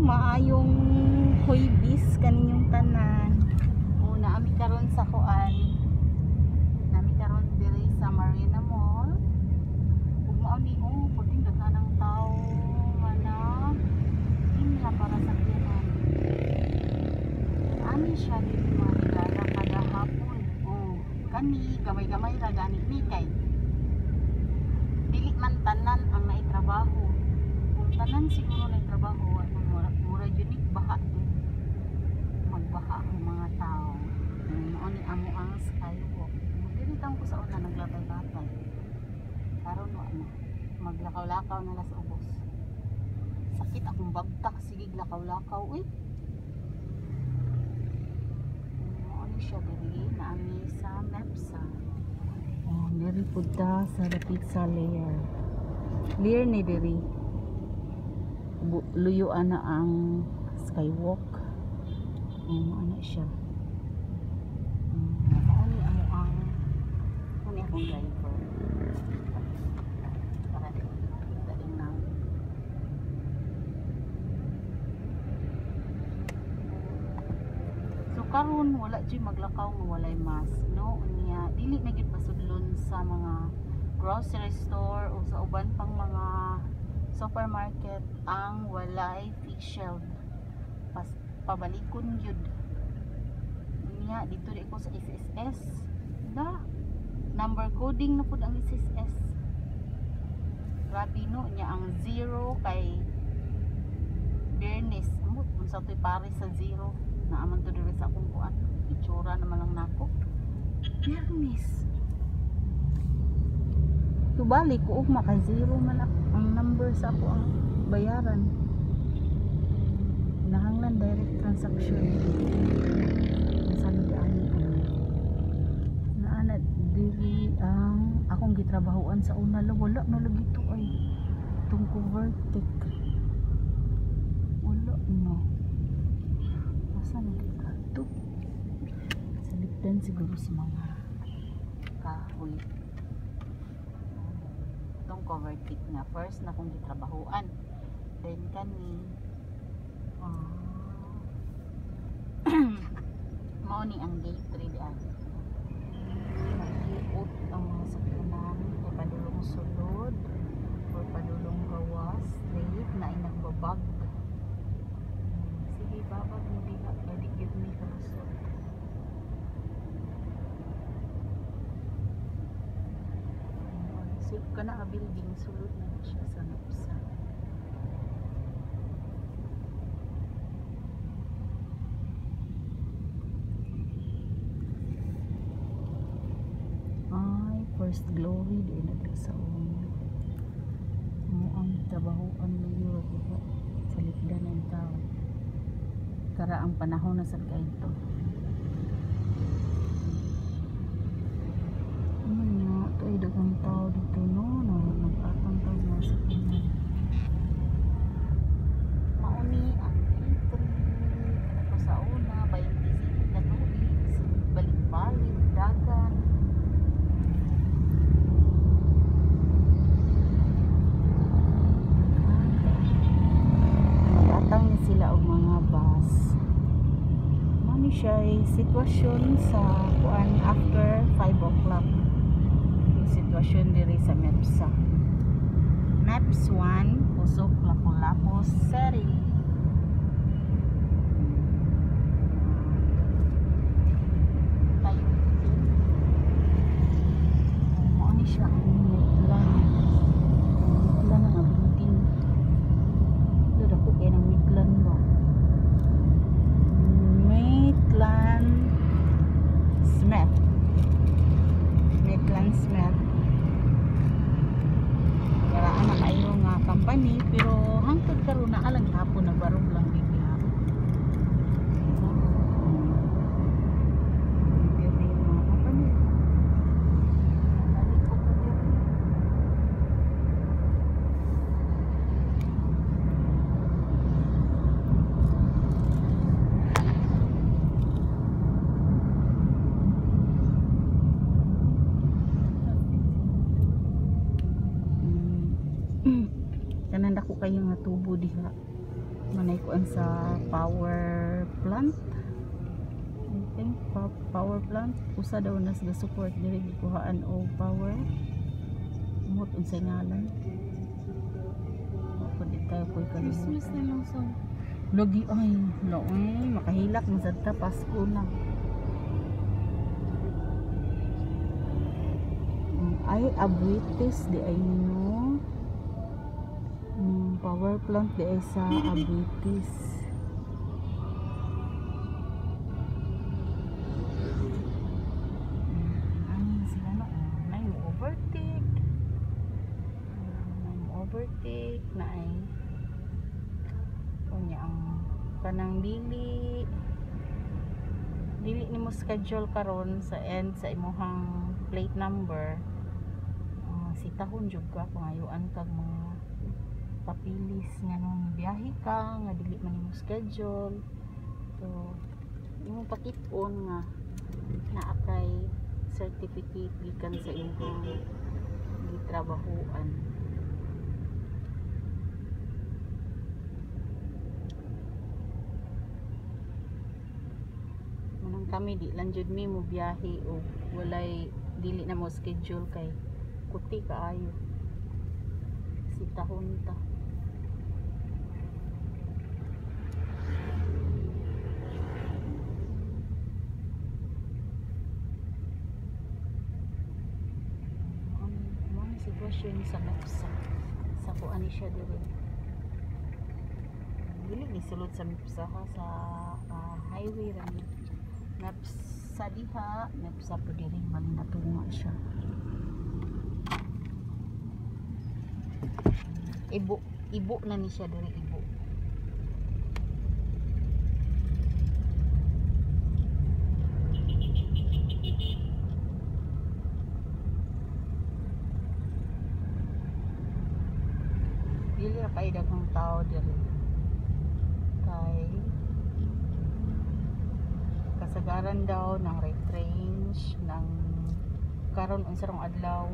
Maayong Huybis kaninyong tanan. O, naami karon sa kuan. Naami karon diri sa Marina Mall. Ug mao ni, oh, pwedeng daghan ang tao nga na himla para sa kiyanan. Ani siya diri mga higala kada hapon. Oh, kani gamay-gamay ra gani ni kay dili man tanan ang naitrabaho. Kung tanan siguro naitrabaho, ay mura, mura jud ni baha to. Magbaha ang mga tao. Mao ni amo ang skywalk. Diri taon ko sa una naglatay-latay. Karon wa na. Maglakaw-lakaw na lang sa ubos. Sakit akong bagtak, sige lakaw-lakaw uy. Mao ni siya diri naami sa Mepsa. Oh, diri pud ta sa dapit sa layer. Layer ni diri. Luyuan na ang skywalk. Oh, mao na siya. Mao ni amo ang mao ni akong driver. Para di kita din na. So karon wala jud maglakaw nga walay mask, no? Unya dili na gyud pasudlon sa mga grocery store o sa uban pang mga supermarket ang walay face shield. Pas pabalikon gyud. Unya dito di ko sa SSS. Da number coding na pud ang SSS. Grabe, no, nya ang zero kay Bernice. Amot unsa to'y pare sa zero. Naaman to diri sa akong kuan. Itsura naman lang nako. Bernice. Tubali ko og maka zero man ang number sa ako ang bayaran. Nahanglan direct transaction. Sa ani naana diri ang akong gitrabahoan sa una, la wala na lagi to ay itong Covertec wala na. Asa na dito sa likdan siguro sa mga kahoy itong Covertec nga first na akong gitrabahoan, then kani mao ni ang gate 3 di ay naghiot ang mga sakyanan kay padulong sulod or padulong gawas straight na ay nagbabag. Sige, babag mo diha kay di gyud mi kalusot. So kana nga building sulod na na siya sa Napsa. Ay, First Glory di na diri sa una. Mo ang trabahoan luyo diha sa likdan ng tao. Kara ang panahon na sad kaayo. Ano nga, ito ay daghang tao dito, no, no, nag-atang tao mga sakyanan. Mao ni ang gate 3 ko sa una, 25 ka tuig, balik-balik, dagan. Mag-atang ni sila og mga bus. Mao ni siya ay sitwasyon sa kuan after 5 o'clock. Yung sitwasyon diri sa Mepsa. Meps 1, Pusok, Lapu-Lapu City. Tayo. Mao ni siya ang Maitland. Maitland nga building. Wala, dako kay ng Maitland ba? Maitland Smith. Maitland Smith. Garaan na kayo nga company pero hangtod karon na alang gihapon nagbarog lang din gihapon. Diri yung mga company. Balik ko pa diri. Kanan dako kayo nga tubo diha. Manay kuan sa power plant. I think power plant usa daw nas ga support diri, gikuhaan og power. Mot unsay ngalan. Ako di tayo ko'y Christmas kalimutan. Na lang sa Lagi ay, no eh, makahilak man sad ta, Pasko na. Ay, Aboitiz di ay no. Power plant di ay sa Aboitiz. Ano sila no? Nay mo overtake. Nay mo overtake na ay unya ang kanang dili dili nimo schedule karon sa end sa imuhang plate number, sitahon jud ka, pangayuan kag mga papilis nga nung biyahe ka nga dili man nimo schedule. So imong pakit-on nga naa kay certificate gikan sa imong gitrabahoan. Manang kami, di lang jud mi mo biyahe og walay dili na mo schedule kay kuti kaayo, sitahon ta. Ang mao ni sitwasyon sa MEPZA, sa kuan ni siya diri. Dili ni sulod sa MEPZA ha, sa highway ra ni. MEPZA diha, MEPZA po diri, bali natunga siya. Ibo, ibo na ni siya diri, ibo. Dili ra kay daghang tao diri kay kasagaran daw ng retrench ng karon, unsa rong adlaw,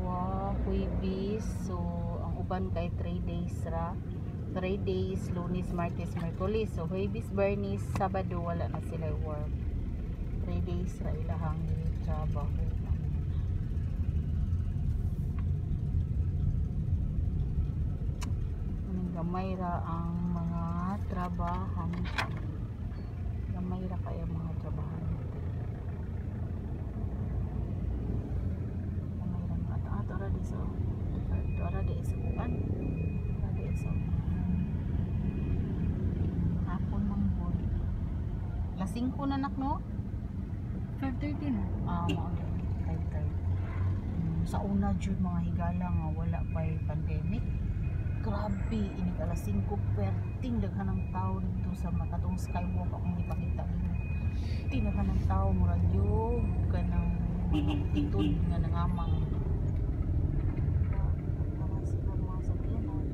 Huwebes. So ang uban kay 3 days ra, 3 days, Lunes, Martes, Miyerkules. So Huwebes, Biyernes, Sabado wala na sila work. 3 days ra ilahang trabaho. Anong gamay ra ang mga trabahante, gamay ra kaya mga trabahante, gamay ra mga ato ra di sa ato ra di sa kuan ra di sa hapon mang boy. Alas 5 na, nak, no? 5:30 na. Ah, mao na 5:30. Sa una jud, mga higala, nga wala pa'y pandemic, grabe inig alas 5 perting daghan ng tao dito sa makatong skywalk akong ipakita ninyo. Tinaghan ng tao, murag yun kanang mga multitude nga nangamang para sila mga sakyanan.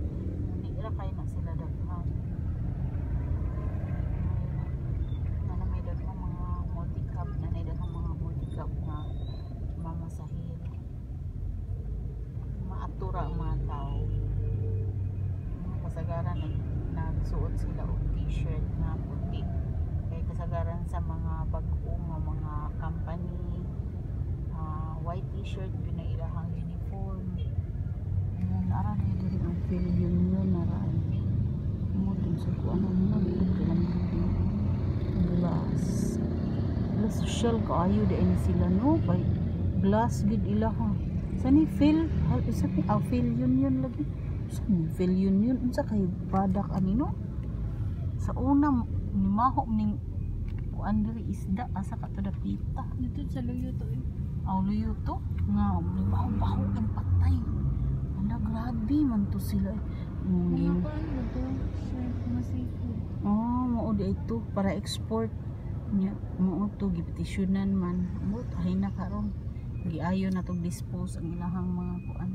Hindi ra kay na sila daghan nga na may daghang mga multicab na may daghang mga multicab nga mamasahero. Maatura ang mga tao. Mga kasagaran nagsuot sila og t-shirt nga puti kay kasagaran sa mga bag-o nga mga company, white t-shirt yun na ilahang uniform. Ayun, ara na diri ang Phil Union naraan mo dun sa kuan ano na dito lang glass. Glass, social kaayo di ni sila, no? Kay glass gid ila ha. Sa ni Phil sa ni Phil Union lagi, sa ni Phil Union, unsa kay product ani, no? Sa una nimaho ning kuan diri, isda, asa ka to dapita? Dito sa Luyo to eh. Aw, luyo to nga nimaho-baho ang patay. Ala, grabe man to sila eh. Mga kuan ba to? Shrimp, mga seafood. Oh, mao di ito para export nya, mao to gipetisyonan man mo ay na karon giayo na tog dispose ang ilahang mga kuan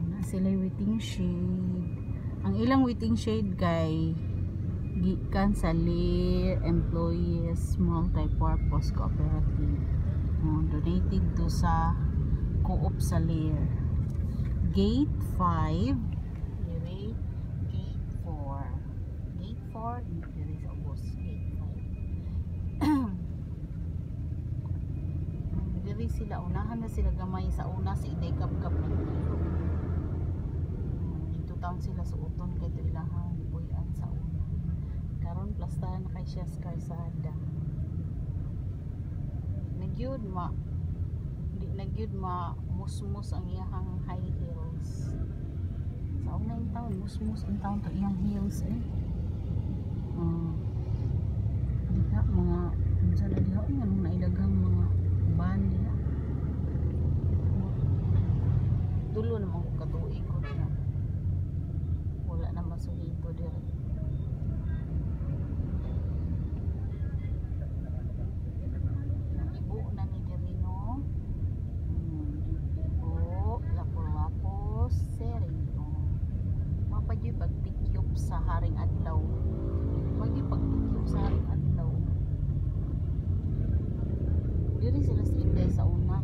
na sila. Waiting shade, ang ilang waiting shade kay gikan sa Lear Employees Multi-Purpose Cooperative. Oh, donated to sa co-op sa Lear. Gate 5 dire. Gate 4, diri sa ubos 8, 5. Diri sila, unahan na sila gamay sa una si Inday Kabkab nagtiro. Dito taon sila suoton kay to ilahang gipuy-an sa una. Karon plastahan na kay siya sa karsada. Nagyud ma di nagyud ma musmus ang iyahang high heels. Sa una yung taon, musmus ang taon to iyang heels eh. Diha mga unsa na diha, nga nung naidaghang mga van diha. Dulo naman ko katuig ko na wala na masuhito dire. Ibo na ni diri, no. Ibo, Lapu-Lapu City. Oh. Mapa gyud pagtikyop sa Haring Adlaw. Magyud pagtikyop sa Haring Adlaw. Diri sila si Inday sa una.